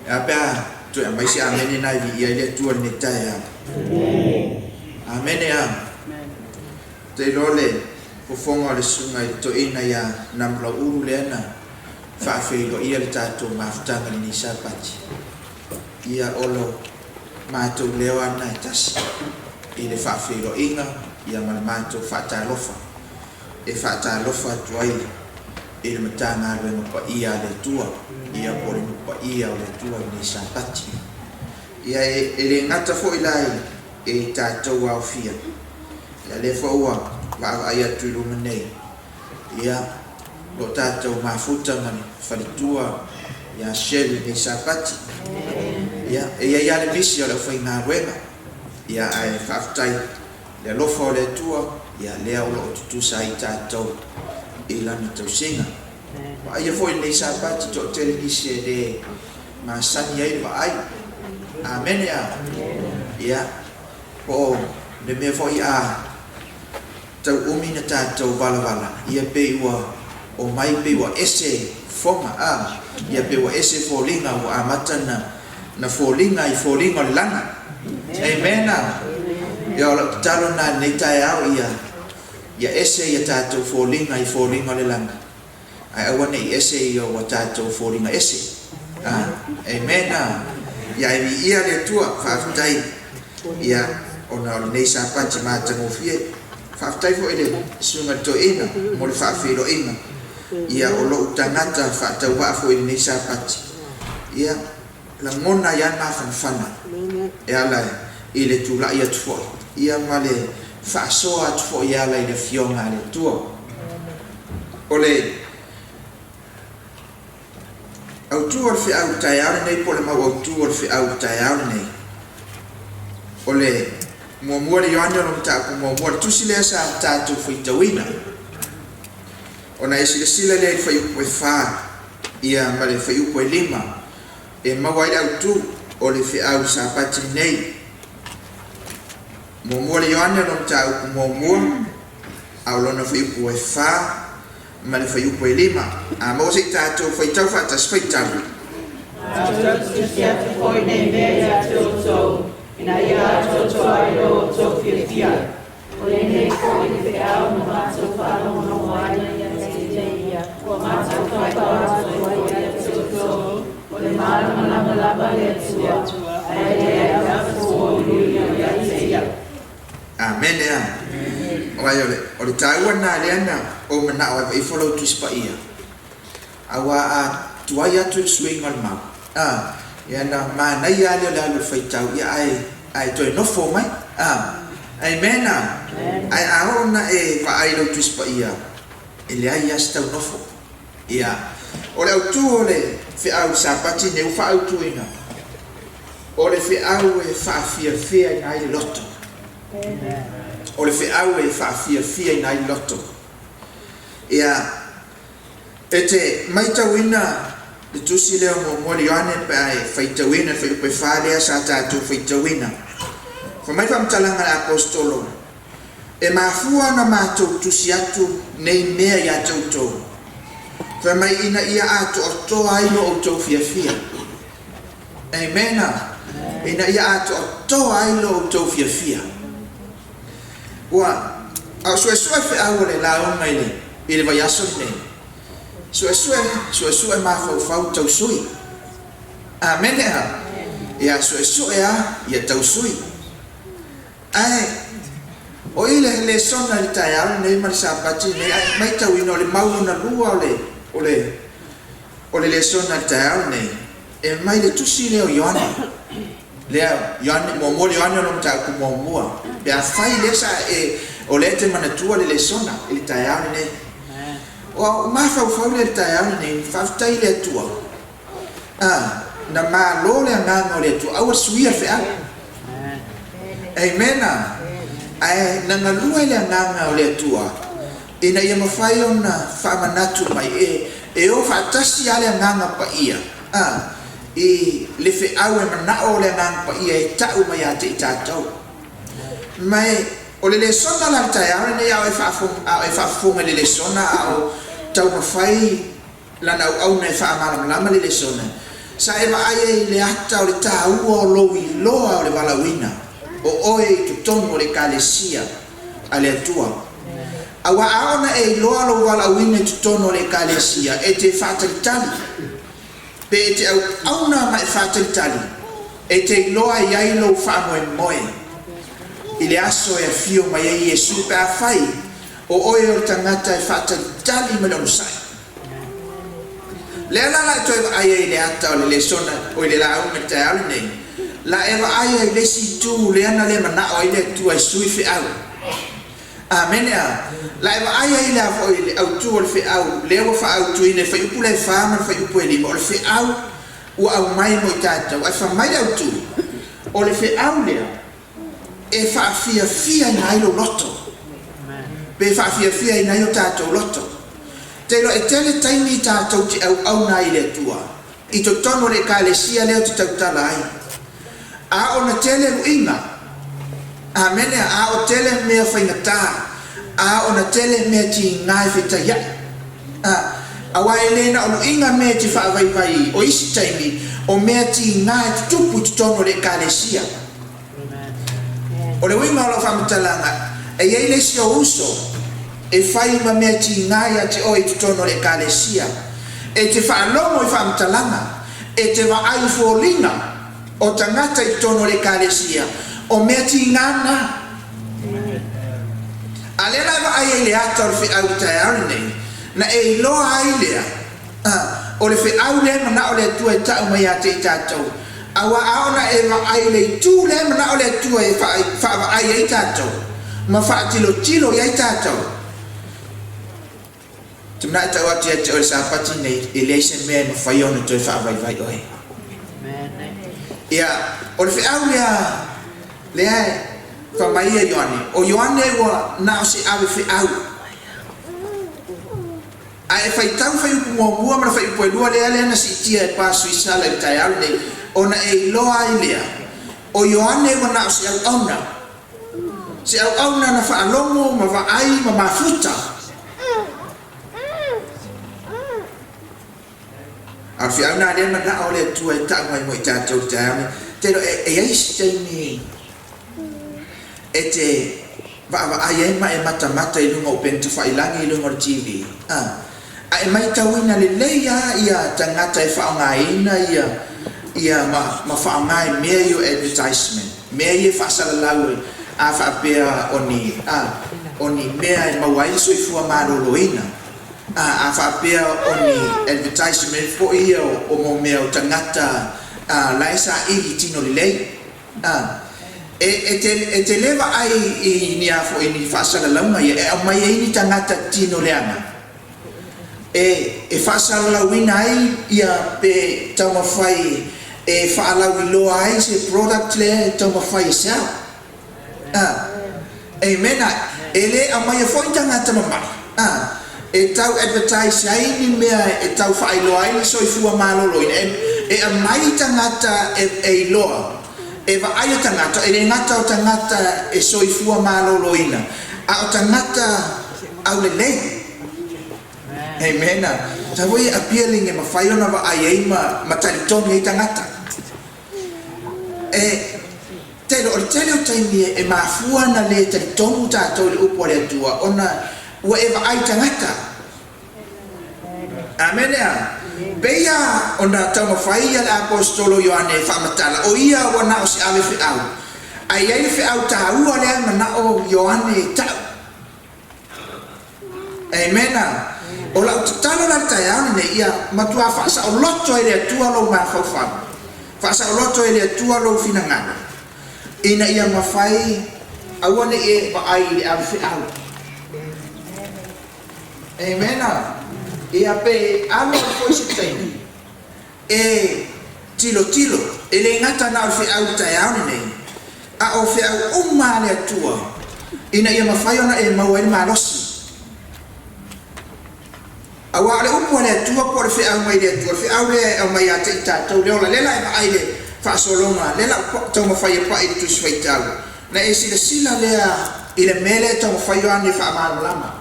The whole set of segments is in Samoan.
E a pe a toe aumai se amene na e viia ai le Atua i lenei taeao. Amene a. Te iloa le fofoga o le susuga i le toeaina ia Namulauulu lea na faafeiloaia le tatou mafutaga i lenei Sapati. Ia o lo matou leo lava lena e tasi i le faafeiloaiga ia ma le matou faatalofa e faatalofa atu ai i le Matagaluega paia a le Atua, ia po o le nuu paia o le Atua i lenei Sapati. Ia e le gata foi la i tatou aofia, ia lea foi ua vaavaai atu i luma nei, ia lo tatou mafuta ma le faletua ia Shirley i lenei Sapati. Ia e i ai lava le misi o le aufaigaluega, ia ae faafetai Le alofa o le Atua, ia lea o lo o tutusa ai tatou i Lana tausiga. Vaaia foi lenei Sapati toatele nisi e le masani ai le vaai. Amene a? Ia, po o le mea foi a tau umi na tatou valavala, ia pei ua omai pei ua ese fofoga, a? Ia pei ua ese foliga ua amata na na foliga i foliga o le lagi. Amen. Ia o lau tatalo lena i lenei taeao ia ia ese ia tatou foliga i foliga o le lagi, ae aua ne i ese i ua tatou foliga ese. Amen. Ia e viia le Atua, faafetai ia ona o lenei Sapati matagofie. Faafetai foi i le Susuga i le Toeaina mo le faafeiloaiga ia o lou tagata faatauvaa foi i lenei Sapati. Ia, lagona ai lava le mafanafana e ala i le tulai atu foi, ia ma le faasoa atu foi e ala i le Afioga a le Atua. O le autu o le feau i le taeao lenei po o le mau autu o le feau i le taeao lenei, o le muamua le Ioane o le mataupu muamua, le tusi lea sa tatou faitauina. Ona e silasila lea i le fuaiupu e fa ia ma le fuaiupu e lima e maua ai le autu o le feau Sapati lenei. Muamua le Ioane o lona mataupu muamua, a o lona fuaiupu e fa ma le fuaiupu e lima. A maua se i tatou faitau faatasi, faitau. Matou te tusi atu foi nei mea ia te outou, ina ia atoatoa ai lo outou fiafia. O lenei foi le feau na matou faalogologo ai ia te ia, ua matou faitau atu ai ia te outou, o le malamalama lava le Atua, ae leai lava se molioli ia te ia. Amene a. Aua o le, o le taua lena lea na ou manao ai vaai ifo lou Tusi Paia. Aua a tuai atu le suiga o le mau, a, ia na manaia lava lea o le alu o le faitau, ia ae, ae toe nofo mai. A, amen a. Ae a oo ina e vaai i lou Tusi Paia, e leai lava se tau nofo. Ia, o le autu o le feau Sapati nei ua faaautuina, o le feau e faafiafiaina ai le loto. O le feau e faafiafiaina ai le loto. Ia, E te maitauina le tusi lea o Muamua le Ioane pe a e faitauina le fuaiupu e fa lea sa tatou faitauina. Fai mai faamatalaga a le Aposetolo, E mafua ona matou tusi atu nei mea ia te outou, fai mai ina ia atoatoa ai lo outou fiafia. Amen. Ina ia atoatoa ai lo outou fiafia. Ua a o suesue feau o le lauga i le i le vaiaso lenei. Suesue, suesue mafaufau tausui. Amene a. Ia suesue a ia tausui. Ae o i le lesona i le taeao lenei ma le Sapati lenei ae maitauina o le mau lona lua o le o le o le lesona i le taeao lenei e mai le tusi lea o Ioane. Lea, Ioane, muamua le Ioane o lona mataupu muamua. Pe afai lea sa e, o lea e te manatua le lesona i le taeao lenei. Ua ou mafaufau lea i le taeao lenei, faafetai i le Atua, a, na malo le Agaga o le Atua, aua suia le feau. Amen. Ae na galue le Agaga o le Atua, ina ia mafai ona faamanatu mai, e, e o faatasi lava le Agaga Paia, a, i le feau e manao o le Agaga Paia e tau mai ia te i tatou. Ma e, o le lesona la le taeao lenei a o e a o e faafofoga i le lesona a o taumafai lana auauna e faamalamalama le lesona. Sa e vaai ai i le ata o le taua o lou iloa o le valaauina o oe i totonu o le Ekalesia a le Atua. Aua a oo ina e iloa lou valaauina i totonu o le Ekalesia, e te faatalitali, pe e te auauna ma e faatalitali, e te iloa e i ai lou faamoemoe i le aso e afio mai ai Iesu pe afai o oe o le tagata e faatalitali ma le onosai. Lea la la e toe vaai ai i le ata o le lesona o i le lauga i le taeao lenei, la e vaai ai i le isi itu lea na le manao ai le Atua e sui feau. Amene a. La e vaai ai le a foi le autu o le feau lea ua faaautuina i fuaiupu le 4 ma le fuaiupu e 5 o le feau ua aumai mo i tatou. Ae fai mai le autu, o le feau lea e faafiafiaina ai lou loto, pe faafiafiaina ai o tatou loto. Te iloa e tele taimi tatou te auauna ai i le Atua, i totonu o le Ekalesia lea ou te tautala ai. A ona tele luiga, amene, a o tele mea faigata, a ona tele mea tiga e fetaiai. A, aua e le na o luiga mea e te faavaivai o isi taimi, o mea tiga e tutupu i totonu o le Ekalesia. O le uiga o lau faamatalaga, e i ai le isi ou uso e fai ma mea tiga ia te oe i totonu o le Ekalesia. E te faalogo i faamatalaga, e te vaai i foliga o tagata i totonu o le Ekalesia, o mea tiga na. A lea la e vaai ai i le ata o le feau i le taeao lenei, na e iloa ai lea, o le feau lea e manao le Atua e tau mai ia te i tatou. Aua a oo ina e vaai i le itu lea e manao le Atua e faavaai ai tatou ma faatilotilo i ai tatou, te manao e tau atu ia te oe i le Sapati nei, e leai se mea e mafai ona toe faavaivai oe. Ia, o le feau lea, lea e fai mai ia Ioane, o Ioane ua na o se ave feau. A e faitau fuaiupu muamua ma le fuaiupu e lua lea lea na siitia e Pa Suisala i le taeao lenei, ona e iloa ai lea, o Ioane ua na o se auauna, se auauna na faalogo ma vaai ma mafuta. A o le feau lena lea e manao le Atua e tau mai mo i tatou i le taeao lenei. Te iloa e i ai se taimi e te vaavaai ai ma e matamata i luga o upega tafailagi i luga o le TV, a, a e maitauina lelei lava ia tagata e faaaogaina ia, ia ma, ma faaaoga i mea ia o advertisement, mea ia e faasalalau e, a faapea o ni, a, o ni mea e maua ai le soifua maloloina, a, a faapea o ni advertisement foi ia o, o mo mea o tagata, a, la e saili tino lelei. A. E, e te, e te le vaai i ni a foi ni faasalalauga ia e aumai ai ni tagata tino leaga e, e faasalalauina ai ia pe taumafai e faalauiloa ai se product lea e taumafai e sell. A. Amen. A. E le aumaia foi ni tagata mamai. A. E tau advertise ai ni mea e tau faailoa ai le soifua maloloina. E, e aumai tagata e, e iloa, e vaai o tagata, e le gata o tagata e soifua maloloina, a o tagata aulelei. Amen. Tau foi e appealing e mafai ona vaai ai ma, ma talitonu ai tagata. E, Tele, o le tele o taimi e mafua ona le talitonu tatou i le upu a le Atua ona ua e vaai tagata. Amene a. Pei a ona taumafai ia le Aposetolo Ioane e faamatala, o ia ua na o se ave feau, ae i ai le feau taua lea e manao Ioane e tau. Amen a. O lau tatalo la i le taeao lenei, ia matua faasaoloto e le Atua lou mafaufau, faasaoloto e le Atua lou finagalo, ina ia mafai aua ne i e vaai i le avefeau. Amen a. Ia pe alu alu foi se taimi e tilotilo, e le gata na o le feau i le taeao lenei, a o feau uma a le Atua, ina ia mafai ona e maua ai le malosi. Aua o le upu a le Atua po o le feau mai le Atua, le feau lea e aumai ia te i tatou, le ola, lea la e vaai le faasologa, lea la ou taumafai e pai i le Tusi Faitau, na e silasila lea i le mea lea e taumafai Ioane e faamalamalama.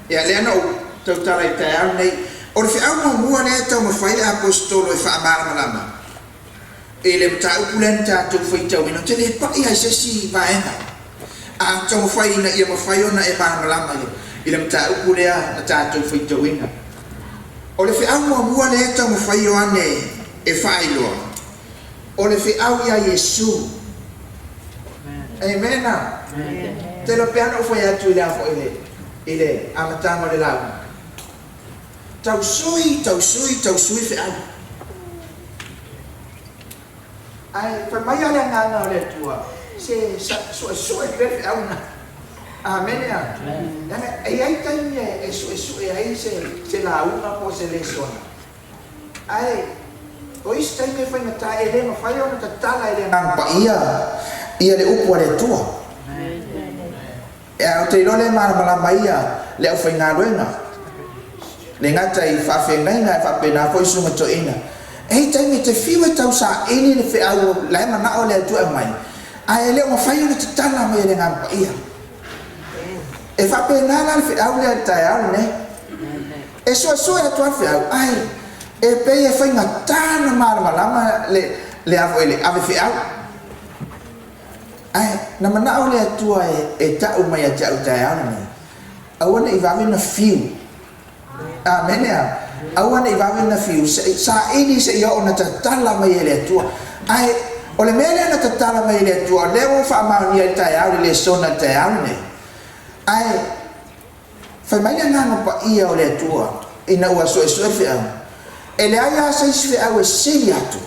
Ia, lea na ou tautala i le taeao lenei. O le feau muamua lea e taumafai le Aposetolo e faamalamalama i le mataupu lea na tatou faitauina, ou te le pai lava i se isi vaega, a taumafai ina ia mafai ona e malamalama i le mataupu lea na tatou faitauina. O le feau muamua lea e taumafai Ioane e faailoa, o le feau ia Iesu. Amen. Ou te iloa pei lava ona ou fai atu i le a foi i le amataga o le lauga, Tausui, tausui, tausui feau. Ae fai mai lava le Agaga o le Atua, se suesue pea le feau lena. Amene a. Leaga e i ai taimi e suesue ai se lauga po o se lesona. Ae o isi taimi e faigata e le mafai ona tatala e le Agaga Paia ia le upu a le Atua. Ae ou te iloa lea e malamalama ia le aufaigaluega, le gata i faafeagaiga ae faapena foi susuga toeaina. E i ai taimi e te fiu e tau saili le feau la e manao le Atua e aumai, ae le o mafai ona tatala mai e le Agaga Paia. E faapena la le feau lea i le taeao lenei. E suesue atu lava le feau, ae e pei e faigata ona malamalama le, le a foi le ave feau. Ae na manao le Atua e ta'u mai ia te a'u i le taeao lenei, aua ne i vave na fiu. Amene a. Aua ne i vave na fiu, saili seia oo na tatala mai e le Atua. Ae o le mea lea na tatala mai e le Atua, lea ua ou faamaonia i le taeao i le lesona i le taeao lenei. Ae fai mai le Agaga Paia o le Atua ina ua suesue le feau, e leai lava se isi feau e sili atu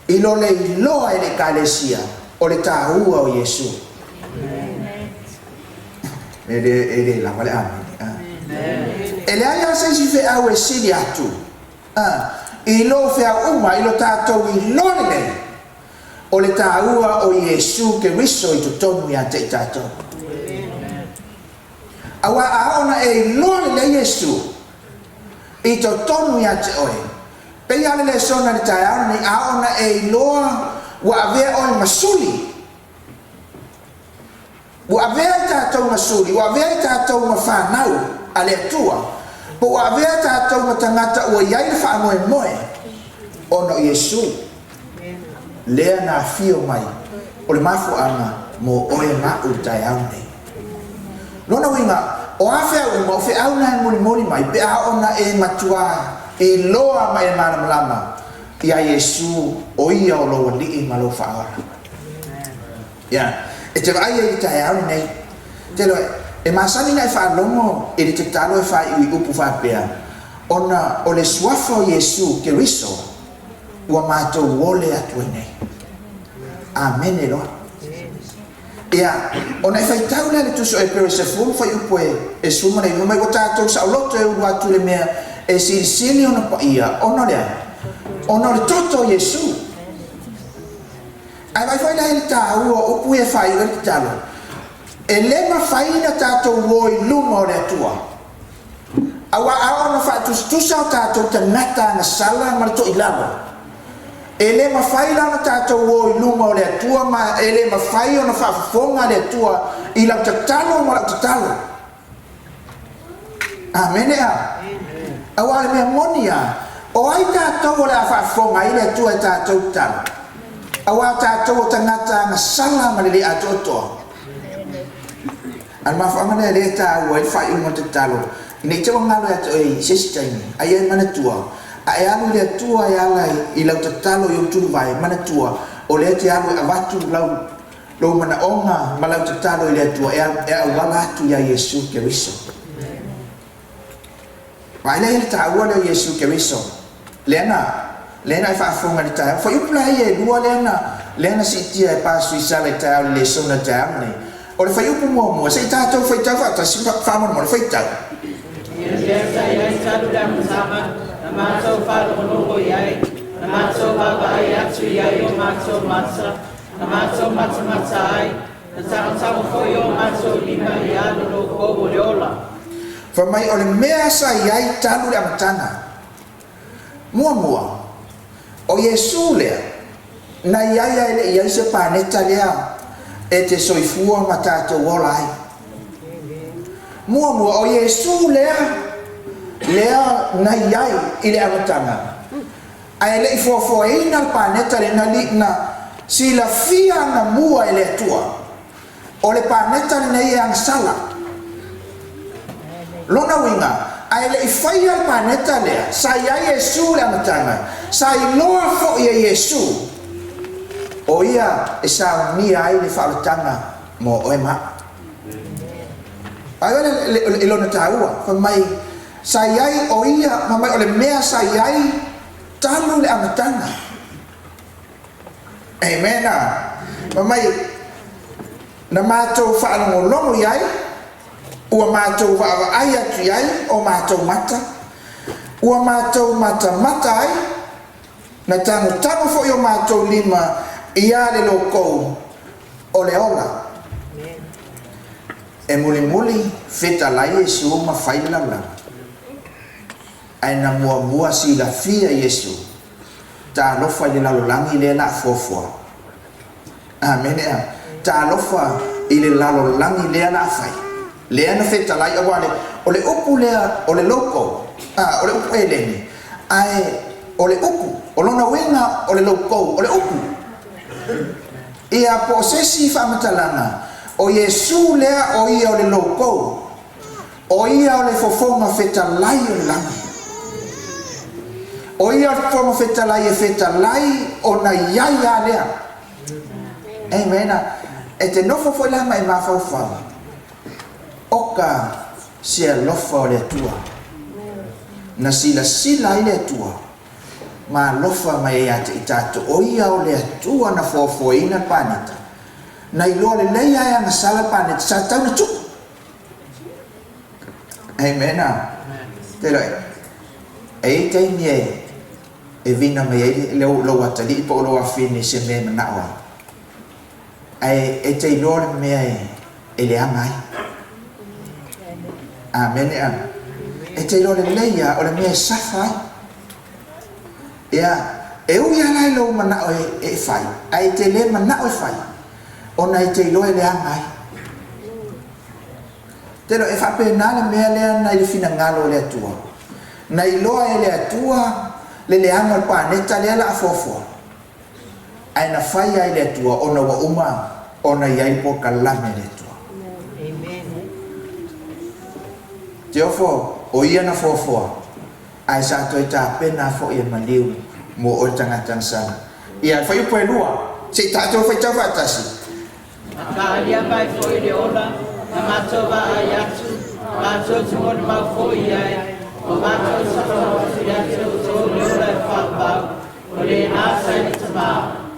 I lo le iloa e le Ekalesia o le tāua o Iesu. E le, e le lava le amene. E leai lava se isi feau e sili atu i lo feau uma, i lo tātou iloa lelei o le tāua o Iesu Keriso i totonu ia te i tātou. Auā a oo ona e iloa lelei Iesu i totonu ia te oe, Pei a le lesona i le taeao lenei, a ona e iloa ua avea oe ma suli. Ua avea i tatou ma suli, ua avea i tatou ma fanau a le Atua, po ua avea tatou ma tagata ua i ai le faamoemoe ona o Iesu lea na afio mai o le mafuaaga mo oe ma a'u i le taeao lenei. Lona uiga, o a feau uma, o feau na e molimoli mai pe a ona e matuā iloa ma e malamalama iā Iesu o ia o lou Alii ma lou Faaola. Ia, e te vaai ai i le taeao lenei, te iloa, e masani na e faalogo i le tatalo e faaiu i upu faapea, ona o le suafa o Iesu Keriso ua matou ole atu ai nei. Amene loa. Ia, ona e faitau lea le Tusi o Epero i 10 fuaiupu e 19, fai mai, Ua tatou saoloto e ulu atu i le mea e silisili ona paia, ona o le a? Ona o le toto o Iesu. Ae vaai foi la i le taua o upu ia e faaiu ai le tatalo, E le mafai ona tatou o i luma o le Atua, Auā a oo ina faatusatusa o tatou tagata agasala ma le toilalo, e le mafai la ona tatou o i luma o le Atua ma e le mafai ona faafofoga le Atua i lau tatalo ma lau tatalo. Amene a. Auā o le mea moni a, o ai tatou o le a faafofoga ai le Atua i tatou tatalo? Auā o tatou o tagata agasala ma le le atoatoa. A o le mafuaaga lea lea e taua ai le faaiuga o le tatalo, ina i te ua galo ia te oe i se isi taimi, a ia e manatua, a e alu i le Atua e ala i lau tatalo i ou tuluvae, manatua, o lea e te alu e avatu lau, lou manaoga ma lau tatalo i le Atua e, e auala atu iā Iesu Keriso. Vaai lea i le taua lea o Iesu Keriso, lea na, lea na e faafofoga i le taeao. Fuaiupu la ia e lua lea na, lea na siitia e Pastor Isala i le taeao i le lesona i le taeao lenei. O le fuaiupu muamua, se i tatou faitau faatasi, faamolemole, faitau. Ia mea sa i ai talu le amataga, na matou faalogologo i ai, na matou vaavaai atu i ai o matou mata, na matou matamata ai, Na tagotago foi o matou lima i alo lo kou o le ola. Fai mai o le mea sa i ai talu le amataga. Muamua, o Iesu lea, na i ai ae le i ai se paneta lea e te soifua ma tatou ola ai. Muamua, o Iesu lea lea na i ai i le amataga, ae le i foafoaina le paneta lea, na silafia anamua e le Atua, o le paneta lenei e agasala. Lona uiga, ae le i faia le paneta lea, sa i ai Iesu i le amataga, sa iloa foi e Iesu, o ia e saunia ai le faaolataga mo oe ma au. Ae i lona taua, fai mai, sa i ai o ia, fai mai o le mea sa i ai talu le amataga. Amen. Fai mai, na matou faalogologo i ai, ua matou vaavaai atu i ai o matou mata, ua matou matamata ai, na tagotago foi o matou lima ia le loukou o le ola. E mulimuli fetalai Iesu ma fai le lalolagi, ae na muamua silafia Iesu, talofa i le lalolagi lea la fuafua. Amene a. Talofa i le lalolagi lea la fai, lea na fetalai, aua le o le upu lea o le loukou, o le upu eleni, ae o le upu, o lona uiga o le loukou, o le upu. Ia po o se isi faamatalaga, o Iesu lea o ia o le loukou, o ia o le fofoga fetalai o le lagi. O ia o le fofoga fetalai e fetalai ona i ai lava lea. Amen. E te nofo foi la ma e mafaufau, oka se alofa o le Atua. Na silasila ai le Atua, ma alofa mai ai ia te i tatou. O ia o le Atua na foafoaina le paneta. Na iloa lelei lava e agasala le paneta, sa tatau ona tuu. Amen. Te loe, e i ai taimi e vina mai ai lou atalii po o lou afine i se mea e manao ai, ae e te iloa le mea e leaga ai. Amene. E te iloa lelei lava o le mea e safa ai. Ia, e ui lava la i lou manao e fai, ae e te le manao e fai, ona e te iloa e leaga ai. Te iloa, e faapena le mea lea na i le finagalo o le Atua. Na iloa e le Atua le leaga o le paneta lea la a fuafua, ae na fai ai le Atua ona ua uma ona i ai le polokalame a le Atua. Teofo, o ia na fuafua, ae sa toe tapena foi e maliu mo oe le tagata agasala. Ia, fuaiupu e 2, se i tatou faitau faatasi. Na faaalia mai foi le ola, na matou vaai atu, matou te molimau foi i ai, ua matou tatalo atu ia te outou le ola e faavavau, o lena sa i le Tamā,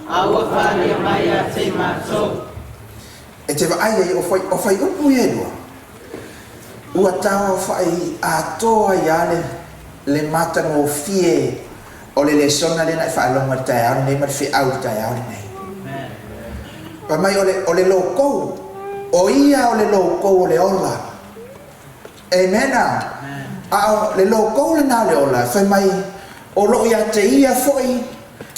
a ua faaalia mai ia te i matou. E te vaai ai o fuaiupu ia e 2, ua tauaofa'i atoa ai lava le matagofie o le lesona lea na e faalogo i le taeao lenei ma le feau i le taeao lenei. Fai mai o le loukou, o ia o le loukou o le ola. Amen. A o le loukou lena o le ola, fai mai o loo ia te ia foi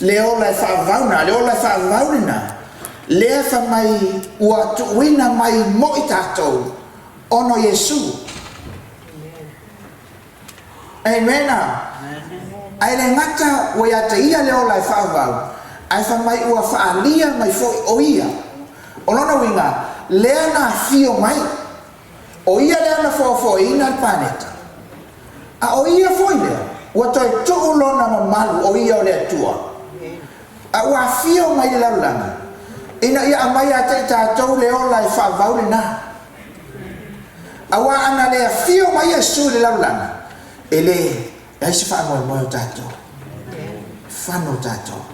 le ola e faavavau na, le ola e faavavau lena, lea fai mai ua tuuina mai mo i tatou ona o Iesu. Amen. Ae le gata ua ia te ia le ola e faavavau, ae fai mai ua faaalia mai foi o ia. O lona uiga, lea na afio mai, o ia lea na foafoaina le paneta, a o ia foi lea ua toe tuu lona mamalu, o ia o le Atua, a ua afio mai le lalolagi, ina ia aumai ia te i tatou le ola e faavavau lena. Aua ana le afio mai Iesu i le lalolagi, e le ai se faamoemoe o tatou, fano o tatou.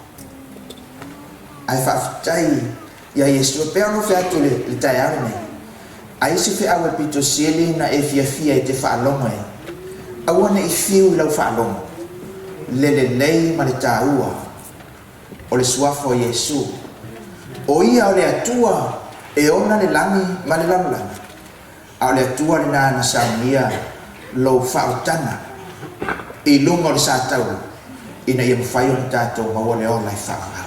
Ae faafetai ia Iesu, e pei ona ou fai atu i le taeao lenei, ai se feau e pito sili na e fiafia e te faalogo ai, aua ne i fiu i lau faalogo, le lelei ma le taua o le suafa o Iesu. O ia o le Atua e ona le lagi ma le lalolagi, a o le Atua lena na saunia lou faaotaga i luga o le sataula, ina ia mafai ona tatou maua le ola e faavavau.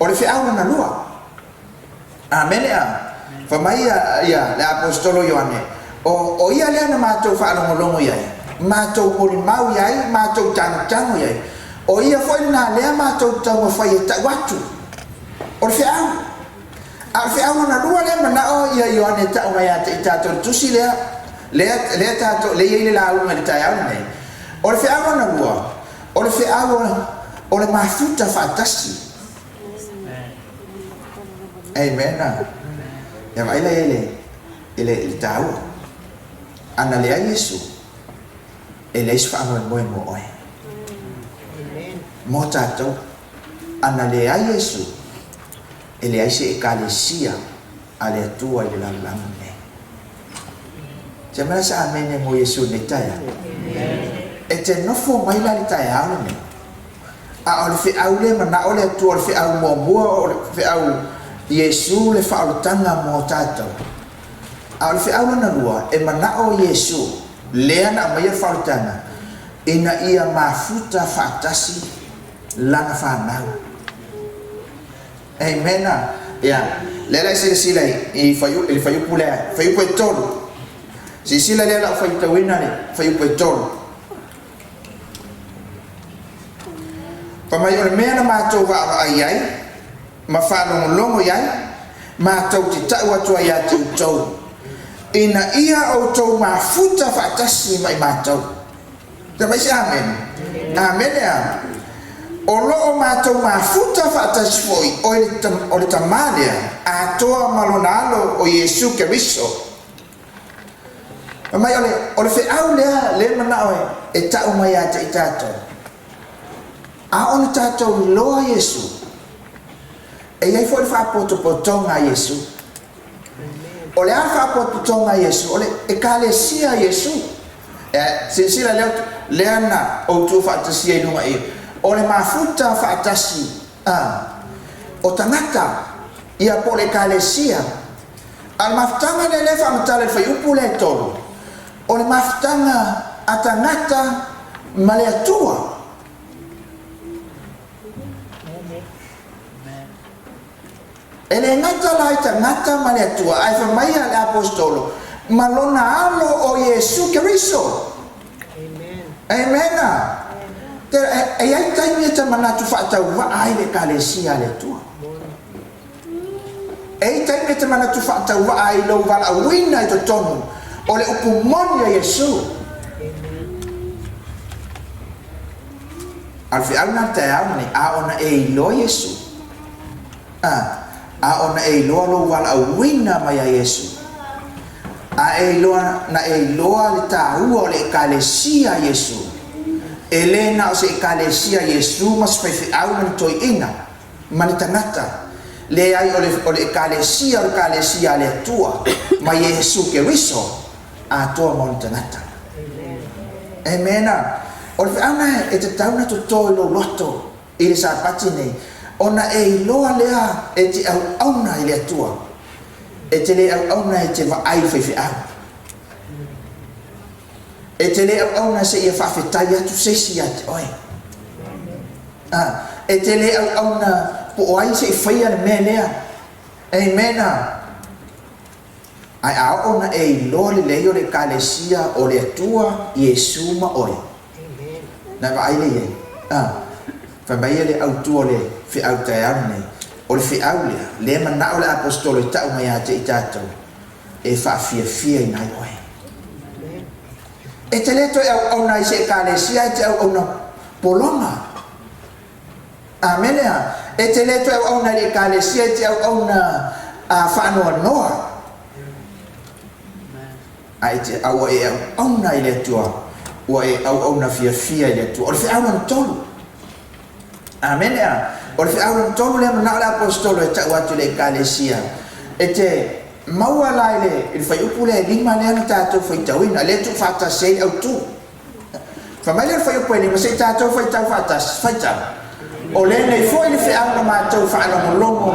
O le feau lona 2. Amene. A fai mai ia le aposetolo Ioane, o ia lea na matou faalogologo i ai, matou molimau i ai, matou tagotago i ai, o ia foi lena lea matou te taumafai e tau atu, o le feau. A o le feau lona lua lea e manao ia Ioane e tau mai ia te i tatou i le tusi lea, lea, lea tatou, lea e i ai le lauga i le taeao lenei, o le feau lona lua, o le feau o le mafuta faatasi. Amen. Ia vaai la i ai le, i le, i le taua. Ana leai Iesu, e leai se faamoemoe mo oe. Mo tatou. Ana leai Iesu, e leai se Ekalesia a le Atua i le lalolagi lenei. Tia mai la se amene mo Iesu i lenei taeao. E te nofo mai la i le taeao lenei, a o le feau lea e manao le Atua, o le feau muamua, o le feau Iesu le faaolataga mo tatou. A o le feau lona lua, e manao Iesu, lea na aumaia le faaolataga, ina ia mafuta faatasi lana fanau. Amen. Ia, lea la e silasila i, i le fuaiupu lea, fuaiupu e 3. Silasila lea la o faitauina le fuaiupu e 3. Fai mai o le mea na matou vaavaai ai ma faalogologo i ai, matou te tau atu ai ia te outou, ina ia outou mafuta faatasi ma i matou. Fai mai se amene. Amene a. O lo o matou mafuta faatasi foi o le Tama lea atoa ma lona Alo o Iesu Keriso. Fai mai o le feau lea lea manao e tau mai ia te i tatou. A ona tatou iloa Iesu, e i ai foi le faapotopotoga a Iesu. O le a le faapotopotoga a Iesu? O le Ekalesia a Iesu. E, silasila lea, lea na ou tuufaatasia i luga i, o le mafuta faatasi a, o tagata, ia po o le Ekalesia. A o le mafutaga lea lea e faamatala i le fuaiupu lea e 3, o le mafutaga a tagata ma le Atua. E le gata la i tagata ma le Atua, ae fai mai le Aposetolo, ma lona Alo o Iesu Keriso. Amen. E i ai taimi e te manatu faatauvaa ai le Ekalesia a le Atua. E i ai taimi e te manatu faatauvaa ai lou valaauina i totonu o le upu moni a Iesu. A o le feau lena i le taeao lenei, a ona e iloa Iesu, a, a ona e iloa lou valaauina mai a Iesu, a e iloa, na e iloa le taua o le Ekalesia a Iesu, e le na o se Ekalesia a Iesu ma se faifeau ma ni toeaina, ma ni tagata, leai o le, o le Ekalesia o le Ekalesia a le Atua ma Iesu Keriso atoa ma ona tagata. Amen. O le feau lena e tatau ona toto i lou loto i le Sapati nei, ona e iloa lea e te auauna i le Atua. E te le auauna e te vaai i le faifeau. E te le auauna seia faafetai atu se isi ia te oe. A, e te le auauna po o ai se i faia le mea lea. Amen. Ae a oo ona e iloa lelei o le Ekalesia o le Atua, Iesu ma oe. Na vaai lea i ai. A, fai mai ia le autu o le feau taeao lenei, o le feau lea, lea e manao le Aposetolo e tau mai ia te i tatou, e faafiafiaina ai oe. E te le toe auauna i se Ekalesia, e te auauna pologa. Amene a. E te le toe auauna i le Ekalesia, e te auauna a faanoanoa. A e te, a ua e auauna i le Atua, ua e auauna fiafia i le Atua. O le feau lona tolu. Amene a. O le feau lona tolu lea manao le Aposetolo e tau atu i le Ekalesia. E te maua la i le, i le fuaiupu lea e 5 lea na tatou faitauina, lea e tuufaatasi ai le autu. Fai mai lea o le fuaiupu e 5, se i tatou faitau faatasi, faitau. O lenei foi le feau na matou faalogologo,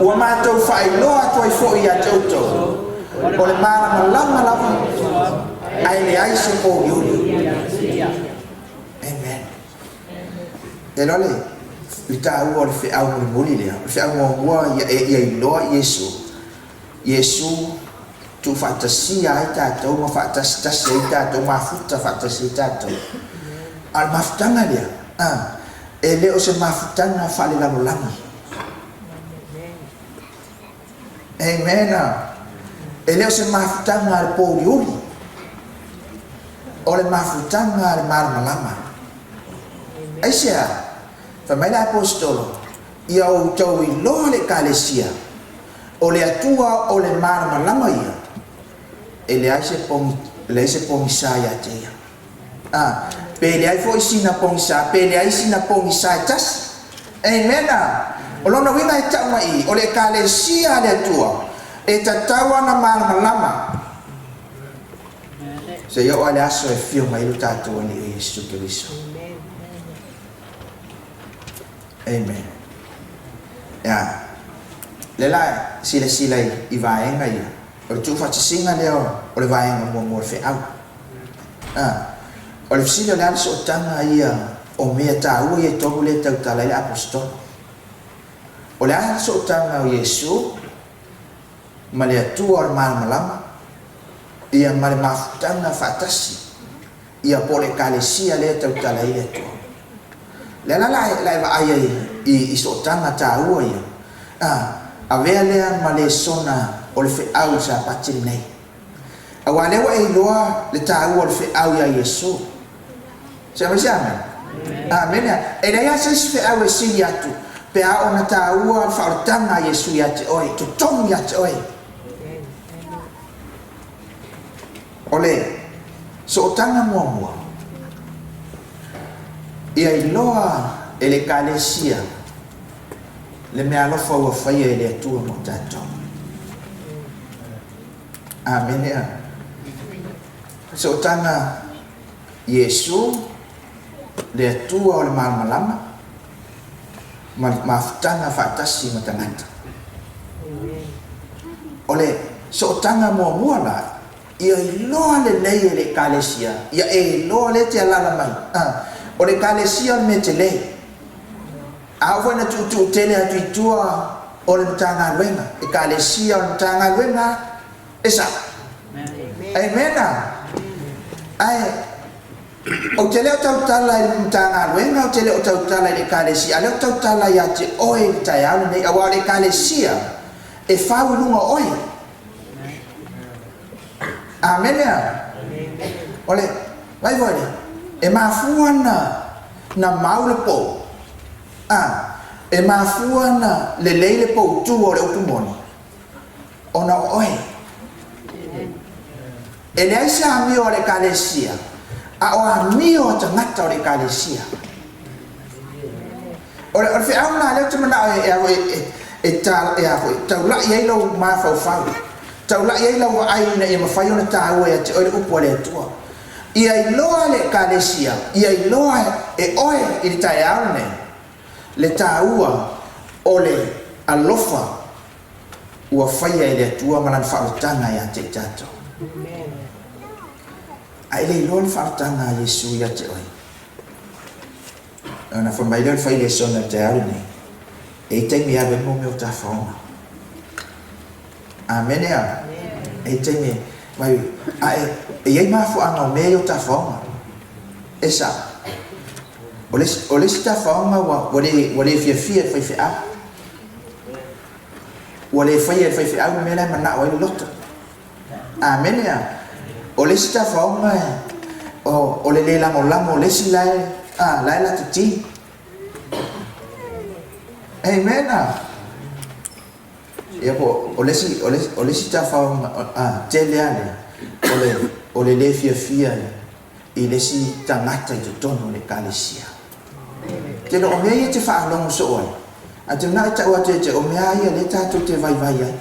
ua matou faailoa atu ai foi ia te outou, o le malamalama lava, ae leai se pouliuli. Amen. E iloa le, le taua o le feau mulimuli lea. O le feau muamua ia, ia iloa Iesu. Iesu. tuufaatasia ai tatou ma faatasitasi ai tatou, mafuta faatasi ai tatou. A o le mafutaga lea, a, e le o se mafutaga faalelalolagi. Amen. E le o se mafutaga a le pouliuli, o le mafutaga a le malamalama. Aisea? Fai mai le Aposetolo, Ia outou iloa le Ekalesia, o le Atua o le malamalama ia, e leai se pogi, leai se pogisa ia te ia. A, pe leai foi sina pogisa, pe leai sina pogisa e tasi. Amen. O lona uiga e tau mai i, o le Ekalesia a le Atua, e tatau ona malamalama. Seia oo lava i le aso e afio mai ai lo tatou Alii o Iesu Keriso. Amen. Ia, lea la silasila i vaega ia, o le tuufaatasiga lea o le vaega muamua o le feau. A, o le fesili o le a le sootaga ia o mea taua ia e tolu lea e tautala ai le Aposetolo? O le a le sootaga o Iesu ma le Atua o le malamalama, ia ma le mafutaga faatasi, ia po o le Ekalesia lea e tautala ai le Atua. Lea la la e vaai ai i sootaga taua ia, a, avea lea ma lesona o le feau i le Sapati lenei. Aua lea ua e iloa le taua o le feau iā Iesu. Se aumai se amene? Amene. E leai lava se isi feau e sili atu pe a ona taua le faaolataga a Iesu ia te oe, totonu ia te oe. O le sootaga muamua, ia iloa e le Ekalesia le meaalofa ua faia e le Atua mo tatou. Amene. Sootaga Iesu, le Atua o le malamalama, ma le mafutaga faatasi ma tagata. O le sootaga muamua la, ia iloa lelei e le Ekalesia, ia e iloa lea e te alaala mai, o le Ekalesia o le mea tele. A oo foi ina tuutuu tele atu i tua o le Matagaluega, Ekalesia o le Matagaluega, e sao. Amen. Ae ou te le o tautala i le Matagaluega, ou te le o tautala i le Ekalesia, a o lea ou te tautala ia te oe i le taeao lenei, aua o le Ekalesia e fau i luga o oe. Amene. O le, vai foi lea, e mafua na, na mau le pou, a, e mafua na lelei le poutu o le upu moni, ona o oe. E leai se amio a le Ekalesia, a o amio a tagata o le Ekalesia. O le, o le feau lena lea ou te manao e, e, e, e, ta, e, a foi, taulai ai lou mafaufau, taulai ai lau vaai ina ia mafai ona taua ia te oe le upu a le Atua. Ia iloa le Ekalesia, ia iloa e oe i le taeao lenei, le taua o le alofa ua faia e le Atua ma Lana faaolataga ia te i tatou. A e le iloa le faaolataga a Iesu ia te oe, ona fai mai lea o le fai lesona i le taeao lenei, e i ai taimi e alu ai mo mea o tafaoga. Amene a? E i ai taimi e, mai, a e, e i ai mafuaaga o mea ia o tafaoga. E sao. O le, o le isi tafaoga ua, ua le, ua le fiafia e le faifeau. Ua le faia e le faifeau le mea la e manao ai le loto. Amene a? O le isi tafaoga o, o le le lagolago o le isi la e, a, la e latiti. Amen a? Ia po, o le isi, o le, o le isi tafaoga, a, tele a lea, o le, o le le fiafia i le isi tagata i totonu o le Ekalesia. Tele o mea ia e te faalogo soo ai, a te manao e tau atu ia te o mea ia lea tatou te vaivai ai.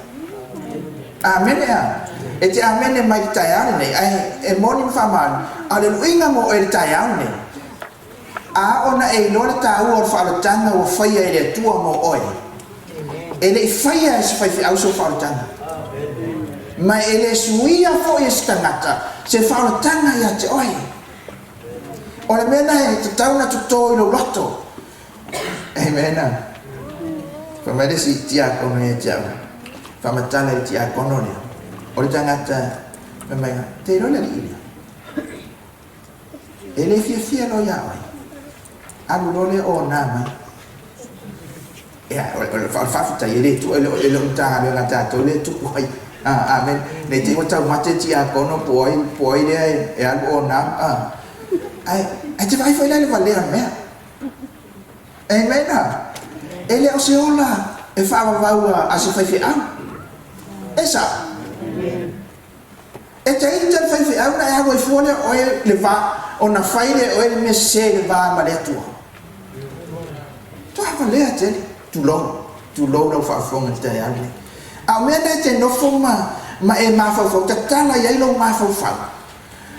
Amene a? E te amene mai le taeao lenei, ae e moni ma faamaoni, a o le luiga mo oe i le taeao lenei, a ona e iloa le taua o le faaolataga ua faia e le Atua mo oe, e le i faia e se faifeau sou faaolataga, ma e le suia foi e se tagata se faaolataga ia te oe. O le mea lena e tatau ona toto i lou loto. Amen. Fai mai le isi tiakono ia te au, faamatala i le tiakono lea. O le tagata fai mai, Te iloa le alii lea. E le fiafia loa ia oe. Alu loa lea ona mai. Ia, o le faafetai e le tuu e le o Matagaluega a tatou lea e tupu ai. Amen. Ne i te i ua taumate tiakono po o ai, po o ai lea e alu ona. Ae, ae te vaai foi la i le valea o le mea. Amen. E le o se ola e faavavau a se faifeau. E sao. E te ita le faifeau na e alu ai fua lea o oe le va, ona fai lea e oe le mea sese i le va ma le Atua. Toa valea tele. Tulou, tulou lau faafofoga i le taeao lenei. A o mea na e te nofo ma, ma e mafaufau, tatala i ai lou mafaufau,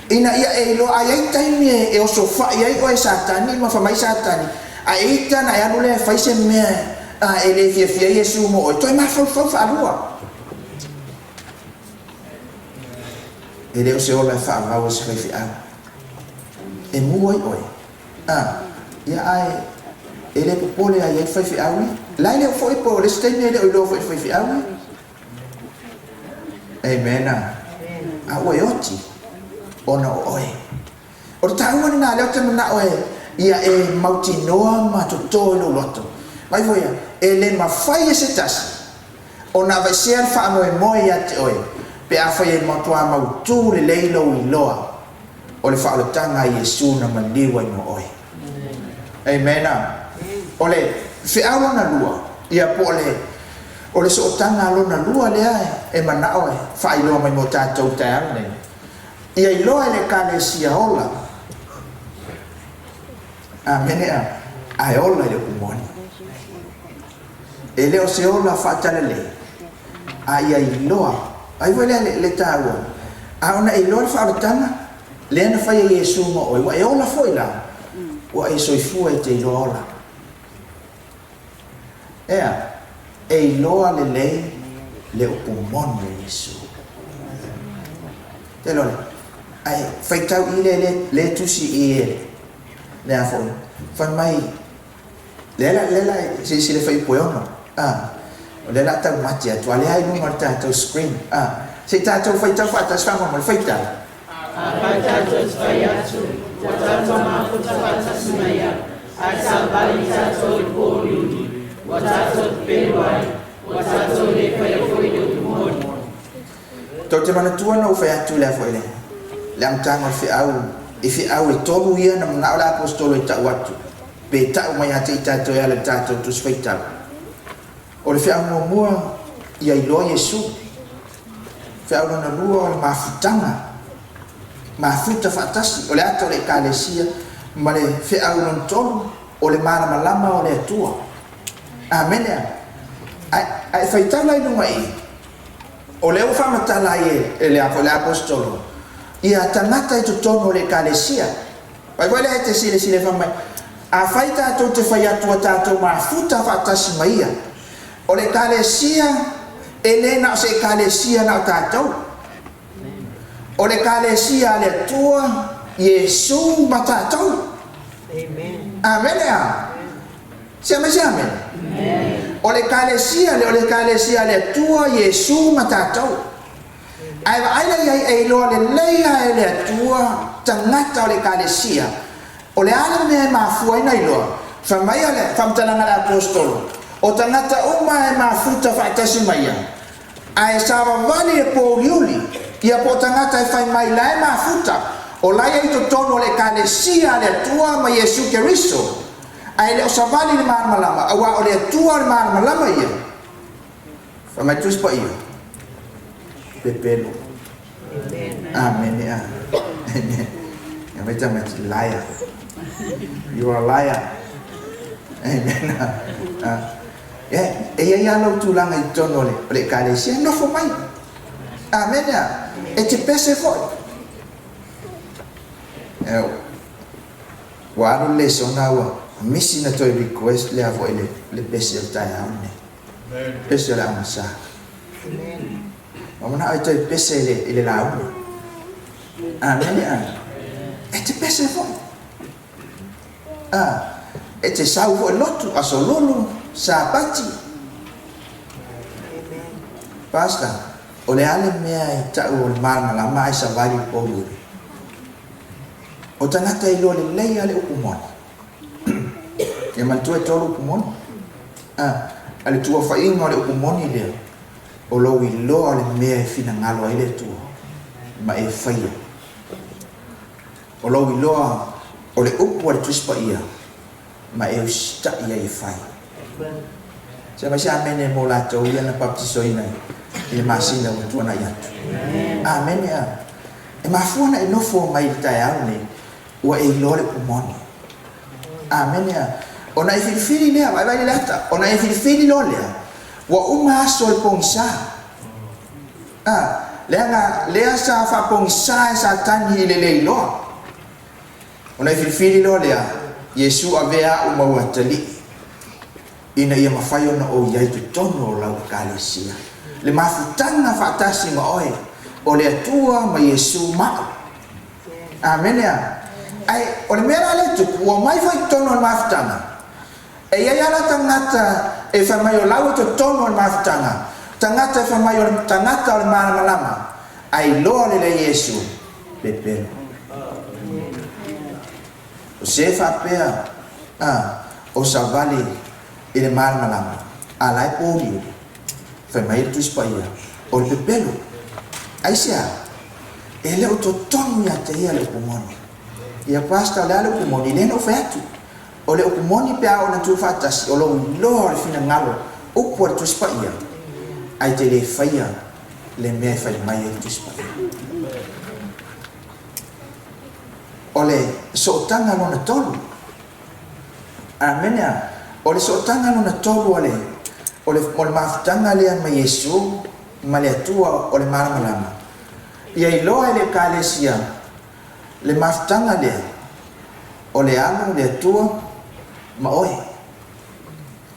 ina ia e iloa, a i ai taimi e, e osofai ai oe e Satani ma fai mai Satani, a e ita ona e alu lea e fai se mea a, e le fiafia ai Iesu mo oe, toe mafaufau faalua. E le o se ola e faavau e se faifeau. E mu ai oe. A, ia ae e le popole a i ai le faifeau ia. La e le o foi po o le isi taimi e le o iloa foi e le faifeau ia. Amen. A ua e oti ona o oe. O le taua lena lea ou te manao e ia e mautinoa ma toto i lou loto. Vaai foi ia, e le mafai e se tasi ona aveesea le faamoemoe ia te oe pe afai e matua mautu lelei lou iloa o le faaolataga a Iesu na maliu ai mo oe. Amen. O le feau lona lua, ia po o le o le sootaga lona lua lea e manao e faailoa mai mo tatou i le taeao lenei, ia iloa e le Ekalesia ola. Amene a. Ae ola i le upu moni. E le o se ola faatalelei, a ia iloa. Ai foi lea le, le taua. A ona e iloa le faaolataga, lea na fai e Iesu mo oe, ua e ola foi la, ua e soifua e te iloa ola. Ea, e iloa lelei le upu moni o Iesu. Te iloa lea. Ae faitau i le, le, le tusi i e, lea foi, fai mai, Lea la, lea la, silasila foi i Pueono, a, o lea la a taumate atu, a lea i luga o le tatou screen, a, se i tatou faitau faatasi faamolemole, faitau. Afai tatou te fai atu, ua tatou mafuta faatasi ma ia, ae savali tatou i le pōuliuli, ua tatou pepelo ai, ua tatou le faia foi le upu moni. Tou te manatua na ou fai atu lea foi le, le amataga o le feau, i feau e tolu ia na manao le Aposetolo e tau atu, pe tau mai ia te i tatou e ala i le tatou Tusi Faitau. O le feau muamua, ia iloa Iesu. Feau lona lua, o le mafutaga, mafuta faatasi, o le ata o le Ekalesia, ma le feau lona tolu, o le malamalama o le Atua. Amene. Ae, ae faitau la i luga i i. O lea ua faamatala ai e le Aposetolo ia tagata i totonu o le Ekalesia. Vaai foi lea e te silasila e fai mai, Afai tatou te fai atu ua tatou mafuta faatasi ma ia. O le Ekalesia e le na o se Ekalesia na o tatou. O le Ekalesia a le Atua, Iesu ma tatou. Amene a? Sea mai se amene? O le Ekalesia lea, o le Ekalesia a le Atua, Iesu ma tatou. Ae vaai la i ai, e iloa lelei lava e le Atua tagata o le Ekalesia. O le a le mea e mafua ai ona iloa? Fai mai a le faamatalaga a le Aposetolo, O tagata uma e mafuta faatasi ma ia, ae savavali le pōuliuli, ia po o tagata e fai mai la e mafuta, o la ia i totonu o le Ekalesia a le Atua ma Iesu Keriso, ae le o savali le malamalama, auā o le Atua o le malamalama ia. Fai mai Tusi Paia, pepelo. Amene. Amen. Ia mai tamaiti, liar. You are a liar. Amen. E, e i ai lava lou tulaga i totonu o le, o le ekalesia, nofo mai. Amene. E te pese foi. E, ua alu le lesona ua misi na toe request lea foi le, le pese o le taeao lenei. Pese o le augasa. Ua manao e toe pese i le, i le lauga. Amene a. E te pese foi. A, e te sau foi lotu, aso lulu, sapati. Pastor, O le a le mea e ta'u o le malamalama ae savali i le pouliuli? O tagata e iloa lelei lava le upu moni. Ia manatua e tolu upu moni. A, a le tuafaiga o le upu moni lea, o lou iloa o le mea e finagalo ai le Atua ma e faia. O lou iloa o le upu a le Tusi Paia ma e usitai ai e fai. Se mai se amene mo latou ia na baptisoina i le masina ua tuanai atu. Amene a. E mafua ona e nofo mai i le taeao lenei, ua e iloa le upu moni. Amene a. Ona e filifili lea, vaivai le ata, ona e filifili loa lea, ua uma aso o le pogisa. A, leaga lea sa faapogisa e Satani i le le iloa. Ona e filifili loa lea, Iesu avea a'u ma ua atalii, ina ia mafai ona ou i ai totonu o lau Ekalesia. Le mafutaga faatasi ma oe, o le Atua ma Iesu ma a'u. Amene a. Ae o le mea la lea e tupu, ua omai foi i totonu o le mafutaga, e i ai lava la tagata e fai mai o lau e totonu o le mafutaga, tagata e fai mai o le tagata o le malamalama, ae iloa lelei Iesu, pepelo. O se faapea a o savali i le malamalama, a la e pouliuli, fai mai le Tusi Paia, o le pepelo. Aisea? E le o totonu ia te ia le upu moni. Ia pastor, o le a le upu moni? Lea na ou fai atu. O le upu moni pe a oo ina tuufaatasi, o lou iloa o le finagalo upu a le Tusi Paia, ae te le faia le mea e fai mai ai le Tusi Paia. O le sootaga lona tolu. Amene a. O le sootaga lona tolu o le, o le, o le mafutaga lea ma Iesu ma le Atua o le malamalama. Ia iloa e le Ekalesia le mafutaga lea, o le Alo, le Atua ma oe.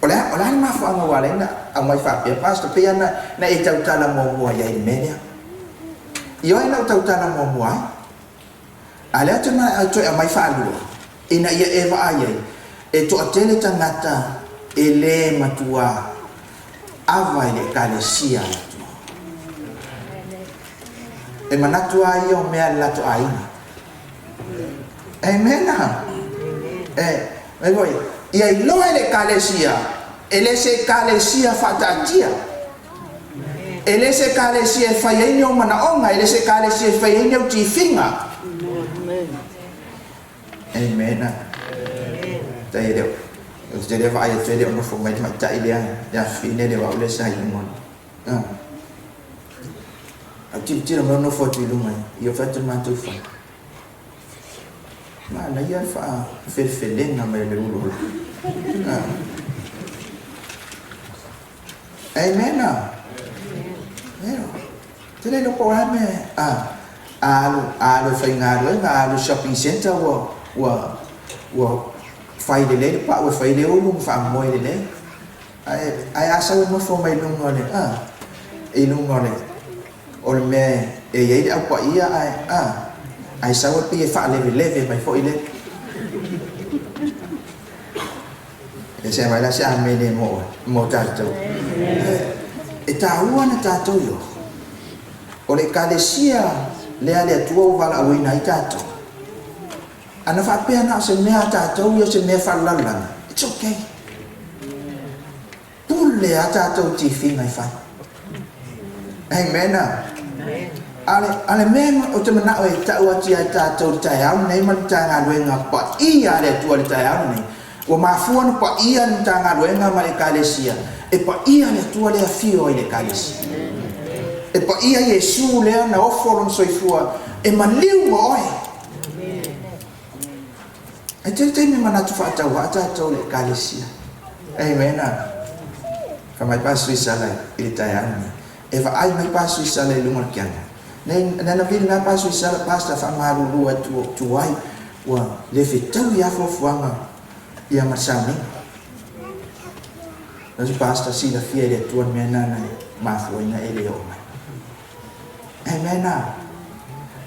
O le a, o le a le mafuaaga ua ala ai ona aumai faapea, Pastor, pei lava na, na e tautala muamua i ai i le mea lea. Ioe na ou tautala muamua ai. A o lea ou te manao e toe aumai faalua, ina ia e vaai ai, e toatele tagata e le matua ava i le Ekalesia a le Atua. E manatu lava ia o mea a le latou aiga. Amen. E, mai foi, ia iloa e le Ekalesia, e le se Ekalesia faataatia. E le se Ekalesia e fai ai ni ou manaoga, e le se Ekalesia e fai ai ni au tifiga. Amen. Tai e le o, ou te le vaai atu e le o nofo mai le tamaitai lea, le afafine lea o au lea sa i luga. Ah. Au tilotilo mai o nofo atu i luga i o fai atu le matou fale. Manaia le faafelefelega mai o le ulu o la. Ah. Amen. Amen. Te le iloa po o le a le mea a alu a alu e faigaluega, a alu i shopping centre ua ua ua fai lelei le pau e fai le ulu ma faamoe lelei. Ae ae a sau e nofo mai luga o le a i luga o le o le mea e i ai le au paia ae a ae sau e pei e faaleveleve mai foi le E se mai la se amene mo mo tatou. E taua na tatou iloa. O le Ekalesia lea le Atua ua valaauina ai tatou. Ana faapea na o se mea a tatou ia o se mea faalelalolagi, it's okay. Pule a tatou tifiga e fai. Amen. A le, a le mea ou te manao e tau atu ia tatou i le taeao lenei ma le Matagaluega paia a le Atua i le taeao lenei, ua mafua ona paia le Matagaluega ma le Ekalesia, e paia le Atua lea e afio ai i le Ekalesia. E paia Iesu lea na ofo lona soifua e maliu ma oe. Ae tele taimi e manatu faatauvaa tatou i le Ekalesia. Amen. Fai mai Pastor Isala i le taeao lenei. E vaai mai Pastor Isala i luga o le kiana. Nei, nana vili mai Pastor Isala, Pastor faamalulu atu ua tuai, ua le fetaui lava fuafuaga ia ma le sauniga. Nasi Pastor silafia e le Atua le mea lena e mafua ai na e le oo mai. Amen.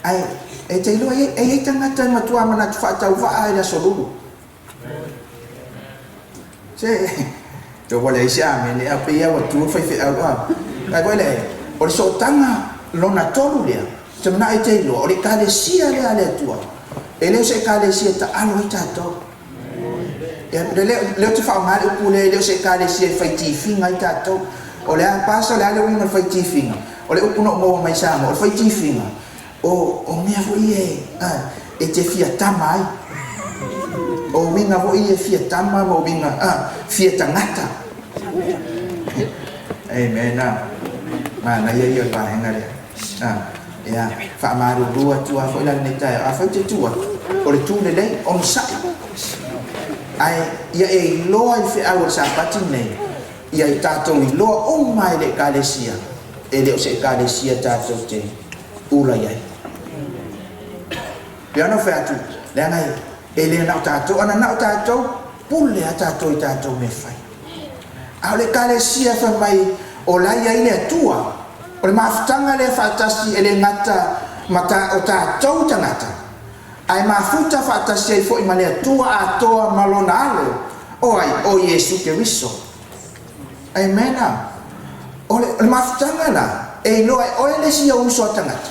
Ae e te iloa e i ai tagata e matua manatu faatauvaa i le aso lulu. Se, te wale ai se amene, a pei ua tu le faifeau a. Ai koe le, O le sootaga lona tolu lea, te manao e te iloa, o le Ekalesia lea a le Atua, e le o se Ekalesia e taalo ai tatou. Ia, lea ou te faaaoga le upu lea, e le o se Ekalesia e fai tifiga ai tatou. O le a, pasa, o le a le uiga o le fai tifiga? O le upu na ou maua mai Samoa, o le fai tifiga, o mea foi ia e te fia tama ai. O uiga foi ia fia tama ma uiga fia tagata. Amen. Manaia ia o le vaega lea. Ia, faamalulu atu lava foi la lenei taeao. Afai ou te tu atu, o le tu lelei, onosai. Ae ia e iloa i le feau o le Sapati lenei, ia i tatou iloa uma e le Ekalesia, e le o se Ekalesia tatou te ula i ai. Pei ona ou fai atu, leaga e le na o tatou, ana na o tatou, pule lava tatou i tatou mea fai. A o le Ekalesia fai mai o la e i ai le Atua, o le mafutaga lea faatasi e le gata ma o tatou tagata, ae mafuta faatasi ai foi ma le Atua atoa ma Lona Alo, o ai? O Iesu Keriso. Amen. O le mafutaga la, e iloa e oe le isi ou uso a tagata,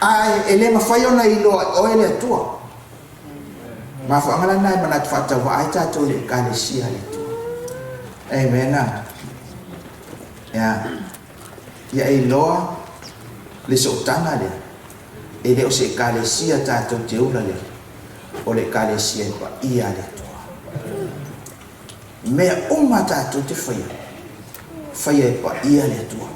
ae e le mafai ona iloa e oe le Atua. Mafuaaga la lena e manatu faatauvaa ai tatou i le Ekalesia a le Atua. Amen. Ia, ia e iloa le sootaga lea, e le o se Ekalesia tatou te ula lea, o le Ekalesia e paia a le Atua. Mea uma tatou te faia, faia e paia le Atua.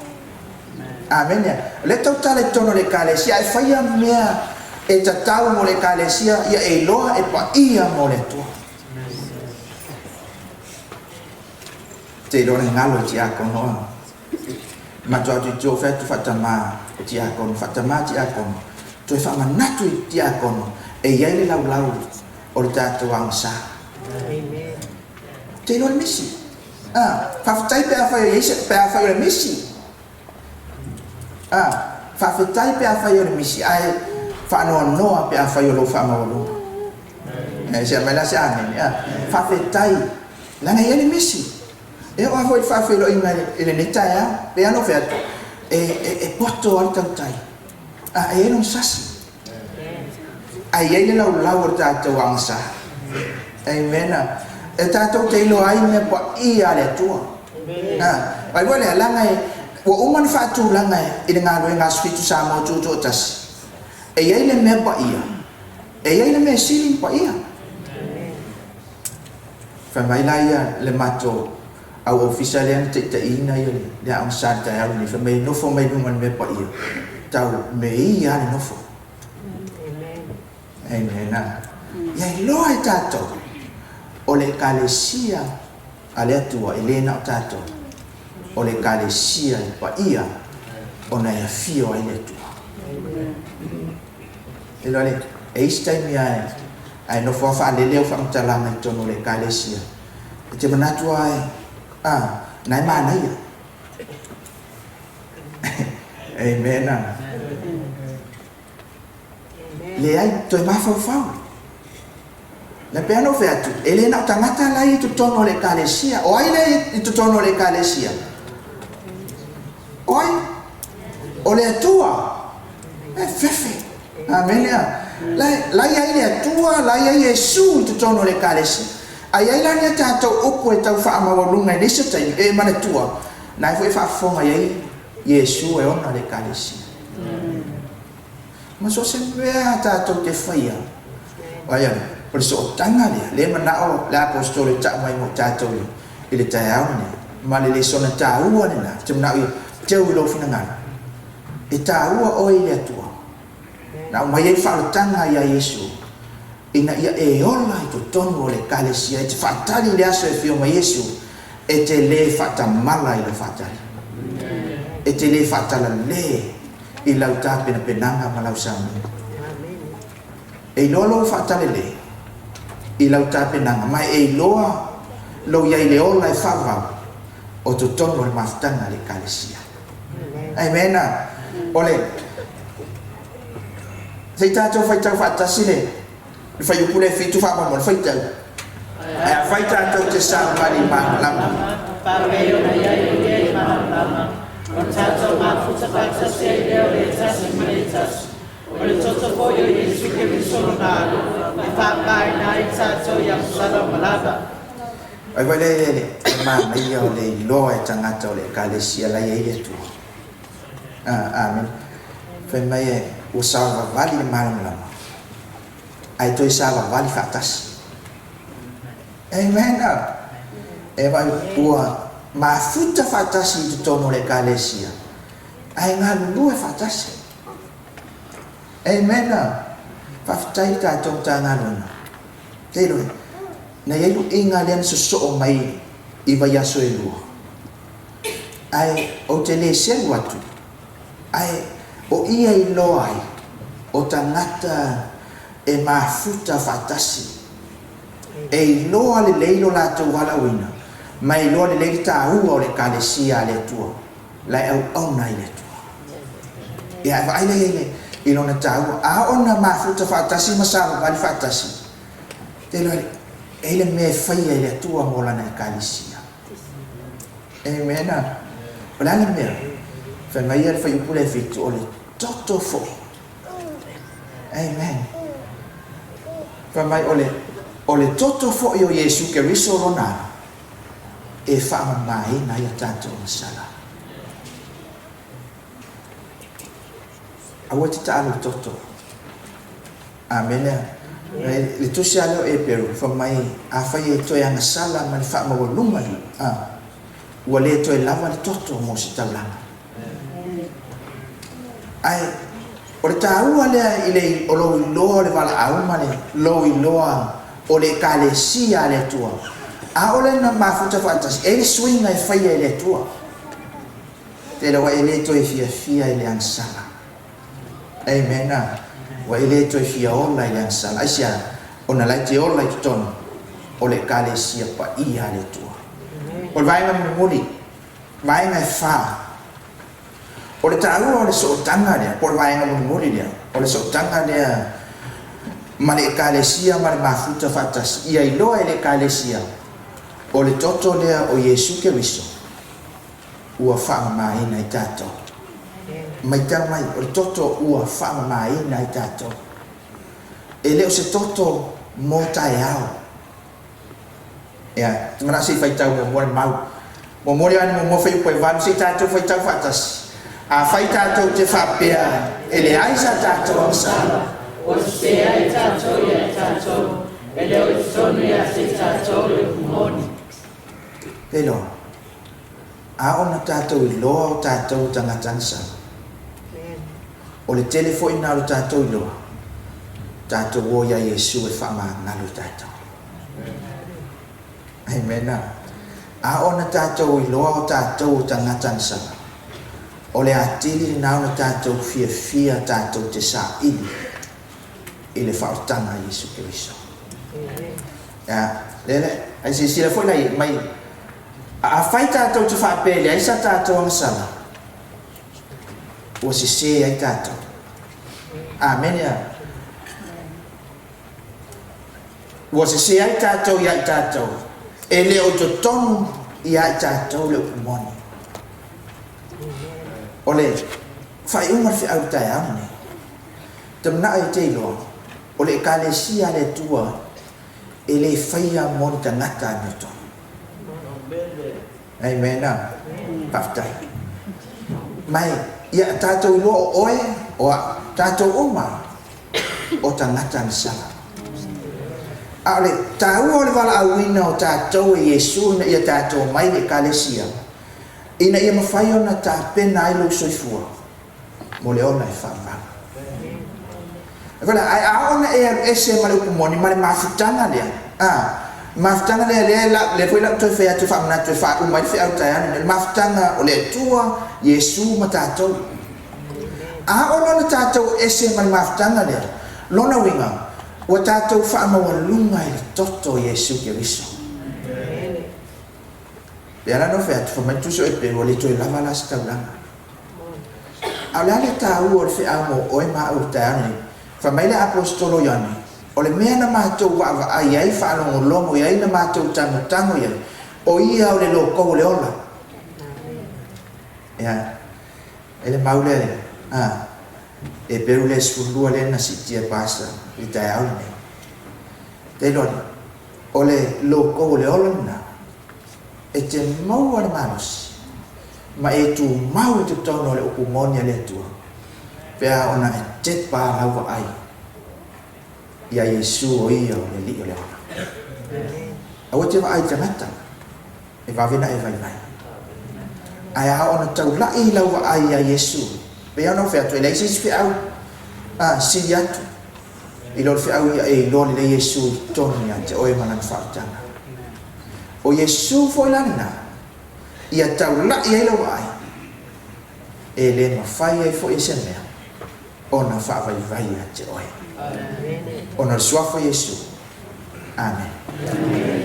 Amene. O lea tautala i totonu o le Ekalesia, ae faia mea e tatau mo le Ekalesia, ia e iloa e paia mo le Atua. Te iloa le galo i tiakono a. Matou atu i tua ou fai atu faatama tiakono, faatama tiakono, toe faamanatu i tiakono e i ai le laulau o le tatou agasā. Te iloa le misi. Ah, faafetai pe afai o i ai se, pe afai o le misi. Ah, faafetai pe afai o le misi, ae faanoanoa pe afai o lou faamaualuga. Eh, se aumai la se amene. Ah, faafetai, leaga e i ai le misi. E oo lava foi i le faafeiloaiga i lenei taeao, pei lava ona ou fai atu, e poto lava le tautai, a e i ai lona sasi. Ae i ai le laulau o le tatou agasā. Amen. E tatou te iloa ai mea paia a le Atua. Ai foi lea, leaga e, ua uma ona faatulaga i le galuega Aso Fitu Samoa Tutoatasi, e i ai le mea paia, e i ai le mea sili ona paia. Fai mai la ia le matou au ofisa lea na taitaiina ia le aoga sa i le taeao lenei, fai mai e nofo mai luga o le mea paia, tau me ia lava le nofo. Amen. Ia iloa e tatou, o le Ekalesia a le Atua e le na o tatou, o le Ekalesia i paia ona e afio ai le Atua. E iloa le, e i ai se taimi ae, ae nofo lava faalele au faamatalaga i totonu o le Ekalesia, e te manatu lava e, a, na e manaia. Amen. Leai, toe mafaufau. Na pei ona ou fai atu, e le na o tagata la e i totonu o le Ekalesia. O ai lea i totonu o le Ekalesia? O ai? O le Atua. E fefe. Amene. La i ai le Atua, la i ai Iesu i totonu o le Ekalesia. A i ai la ni a tatou upu e tau faamaualuga i nisi o taimi, e manatua, na e foi e faafofoga i ai Iesu e ona le Ekalesia. Ma so o se mea tatou te faia, vaai ane, o le sootaga lea, lea e manao le Aposetolo e tau mai mo tatou i le taeao lenei, ma le lesona taua lena, ou te manao ia teu i lou finagalo, e taua oe i le Atua, na aumai ai le faaolataga ia Iesu, ina ia e ola i totonu o le Ekalesia, e te faatali i le aso e afio mai Iesu, e te le faatamala i lau faatali, e te le faatalalē i lau tapenapenaga ma lau sauniga. E iloa lou faatalelē i lau tapenaga, ma e iloa lou i ai i le ola e faavavau o totonu o le mafutaga a le Ekalesia. Amen. O le Se i tatou faitau faatasi le fuaiupu lea e fitu faamolemole, faitau. Ae afai tatou te savalivali malamalama, Faapei ona i ai o ia i malamalama, Ona tatou mafuta faatasi ai lea o le tasi ma le tasi. O le toto foi o Iesu Keriso lona Alo, e faamamaina ai tatou i agasala uma lava. Ai vai le le manaia o le iloa e tagata o le Ekalesia la e i ai le Atua. Amene. Fai mai e ua savavali le malamalama, ae toe savavali faatasi. Amen. E vai ua mafuta faatasi i totonu o le Ekalesia, ae galulue faatasi. Amen. Faafetai le tatou Matagaluega. Te iloa, na i ai luiga lea na sosoo mai i vaiaso e lua. Ae ou te le selu atu, ae o ia iloa ai o tagata e mafuta faatasi, e iloa lelei lo latou valaauina, ma e iloa lelei le taua o le Ekalesia a le Atua, la e auauna ai le Atua. Ia, ae vaai lea i i lona taua. A oo ina mafuta faatasi ma savavali faatasi, te iloa e i ai le mea e faia e le Atua mo lana Ekalesia. Amen. O le a le mea? Fai mai ia le fuaiupu lea e 7, o le toto foi. Amen. Fai mai o le, o le toto foi o Iesu Keriso lona Alo, e faamamaina ai a tatou agasala. Aua e te taalo i le toto. Amene. Le tusi a lea o Eperu, fai mai, afai e toe agasala ma le faamaualuga i, a, ua le toe lava le toto mo se taulaga. Ae, o le taua lea i le, o lou iloa o le valaau ma le lou iloa o le Ekalesia a le Atua, ʻaʻole na mafuta faatasi, e i ai le suiga e faia e le Atua. Tele ua e le toe fiafia i le agasala. Amen. Ua e le toe fia ola i le agasala. Aisea? Ona la e te ola i totonu o le Ekalesia paia a le Atua. O le vaega mulimuli, vaega e fa. O le taua o le sootaga lea, po o le vaega mulimuli lea, o le sootaga lea ma le Ekalesia ma le mafuta faatasi, ia iloa e le Ekalesia o le toto lea o Iesu Keriso ua faamamaina i tatou. Matau mai, o le toto ua faamamaina i tatou. E le o se toto mo taeao. Ia, te manao se i faitau muamua le mau. Muamua le Ioane muamua fuaiupu e 8, se i tatou faitau faatasi. Afai tatou te faapea e leai sa tatou agasala. Ua sese ai tatou ia tatou, e le o i totonu ia te tatou le upu moni. Pelo, a ona tatou iloa o tatou tagata agasala. O le tele foi na o le tatou iloa, tatou o iā Iesu e faamagalo i tatou. Amen. A ona tatou iloa o tatou o tagata agasala, o le atili lena ona tatou fiafia tatou te saili i le faaolataga a Iesu Keriso. Ia, lea le, ai silasila foi la mai, afai tatou te faapea e leai sa tatou agasala, ua sese ai tatou. Amene. Ua sese ai tatou ia i tatou, e le o i totonu ia i tatou le upu moni. O le faaiuga o le feau i le taeao lenei, te manao e te iloa, o le Ekalesia a le Atua e le faia mo ni tagata amiotonu. Amen. Faafetai. Mai, ia tatou iloa o oe, o a'u, tatou uma, o tagata agasala. A o le taua o le valaauina o tatou e Iesu ina ia tatou omai i le Ekalesia, ina ia mafai ona tapena ai lou soifua mo le ola e faavavau. Ae a oo ina e alu ese ma le upu moni ma le mafutaga lea, a, mafutaga lea, lea la, lea foi la ou toe fai atu e faamanatu e faauma ai le feau taeao lenei, o le mafutaga o le Atua, Iesu ma tatou. A oo loa ina tatou ese ma le mafutaga lea, lona uiga, ua tatou faamaualuga i le toto o Iesu Keriso. Pei la ona ou fai atu, fai mai le Tusi o Eperu, ua le toe lava la se taulaga. A o le a le taua o le feau mo oe ma au i le taeao lenei? Fai mai le Aposetolo Ioane, O le mea na matou vaavaai ai, faalogologo i ai, na matou tagotago i ai, o ia o le lokou o le ola. Ia, E le mau lea le, a, Heperu lea 12 lea na siitia e Pastor i le taeao lenei. Tailole, o le loko o le ola lena, e te maua le malosi, ma e tumau i totonu o le upu moni a le Atua, pe a ona e tepa lau vaai iā Iesu o ia o le Alii o le ola. Aua e te vaai i tagata, e vave ona e vaivai. Ae a ona taulai lau vaai iā Iesu, pei lava ona ou fai atu, e leai se isi feau a sili atu i lo le feau ia e iloa lelei Iesu i totonu ia te oe ma lana faautaga. O Iesu foi la lena, ia taulai ai lau vaai, e le mafai ai foi e se mea ona faavaivai ia te oe. Ona o le Suafa o Iesu. Amene.